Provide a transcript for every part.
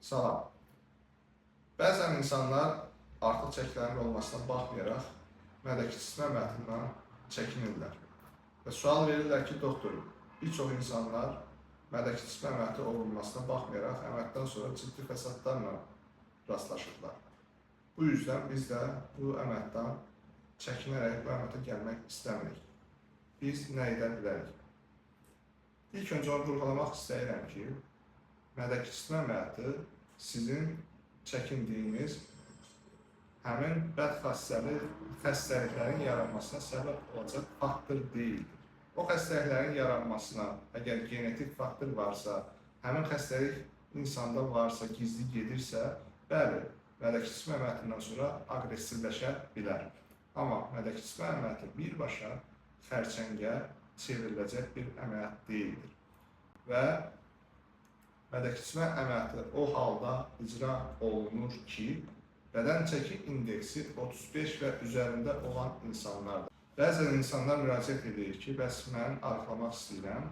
Salam. Bəzən insanlar artıq çəkilərin olmasına baxmayaraq mədə kiçiltmə əməliyyatından çəkinirlər. Və sual verirlər ki, doktor, bir çox insanlar mədə kiçiltmə əməliyyatı olunmasına baxmayaraq əməliyyatdan sonra ciddi fəsadlarla rastlaşırlar. Bu yüzdən biz də bu əməliyyatdan çəkinərək bu əməliyyata gəlmək istəmirik. Biz nə edə bilərik? İlk öncə onu vurğulamaq istəyirəm ki, mədə kiçiltmə əməliyyatı sizin çəkindiyiniz həmin bədxassəli xəstəliklərin yaranmasına səbəb olacaq faktor deyildir. O xəstəliklərin yaranmasına əgər genetik faktor varsa, həmin xəstəlik insanda varsa, gizli gedirsə, bəli, mədə kiçiltmə əməliyyatından sonra aqressivləşə bilər. Amma mədə kiçiltmə əməliyyatı birbaşa xərçəngə çevriləcək bir əməliyyat deyildir. Və mədə kiçiltmə əməliyyatı o halda icra olunur ki, bədən çəki indeksi 35 və üzərində olan insanlardır. Bəzən insanlar müraciət edir ki, bəs mən arıqlamaq istəyirəm.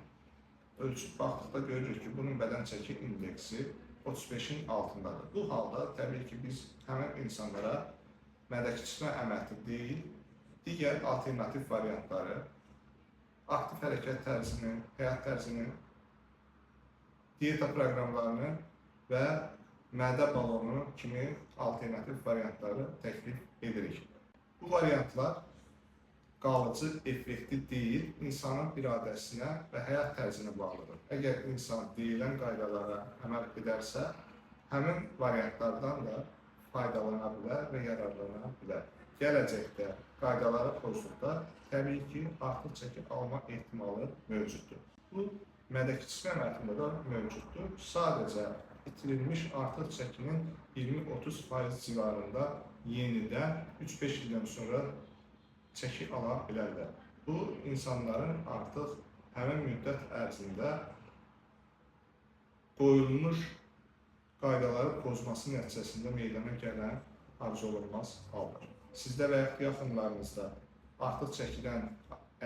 Ölçüb baxdıqda görürük ki, bunun bədən çəki indeksi 35-in altındadır. Bu halda təbii ki, biz həmin insanlara mədə kiçiltmə əməliyyatı deyil, digər alternativ variantları, aktiv hərəkət tərzini, həyat tərzini, dieta proqramlarını və mədə balonu kimi alternativ variantları təklif edirik. Bu variantlar qalıcı effekti deyil, insanın iradəsinə və həyat tərzinə bağlıdır. Əgər insan deyilən qaydalara əməl edərsə, həmin variantlardan da faydalana bilər və yararlana bilər. Gələcəkdə qaydaları pozduqda təbii ki, artıq çəki alma ehtimalı mövcuddur. Bu mədə kiçiltmə əməliyyatında da mövcuddur. Sadəcə itirilmiş artıq çəkinin 20-30% civarında yenidən 3-5 ildən sonra çəki ala bilərlər. Bu insanların artıq həmin müddət ərzində qoyulmuş qaydaları pozması nəticəsində meydana gələn arzuolunmaz haldır. Sizdə və yaxud yaxınlarınızda artıq çəkidən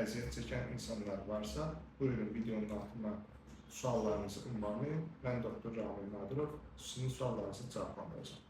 əziyyət çəkən insanlar varsa, buyurun videonun altına suallarınızı ünvanlayın. Mən doktor Ramil Nadirov sizin suallarınızı cavablandıracağam.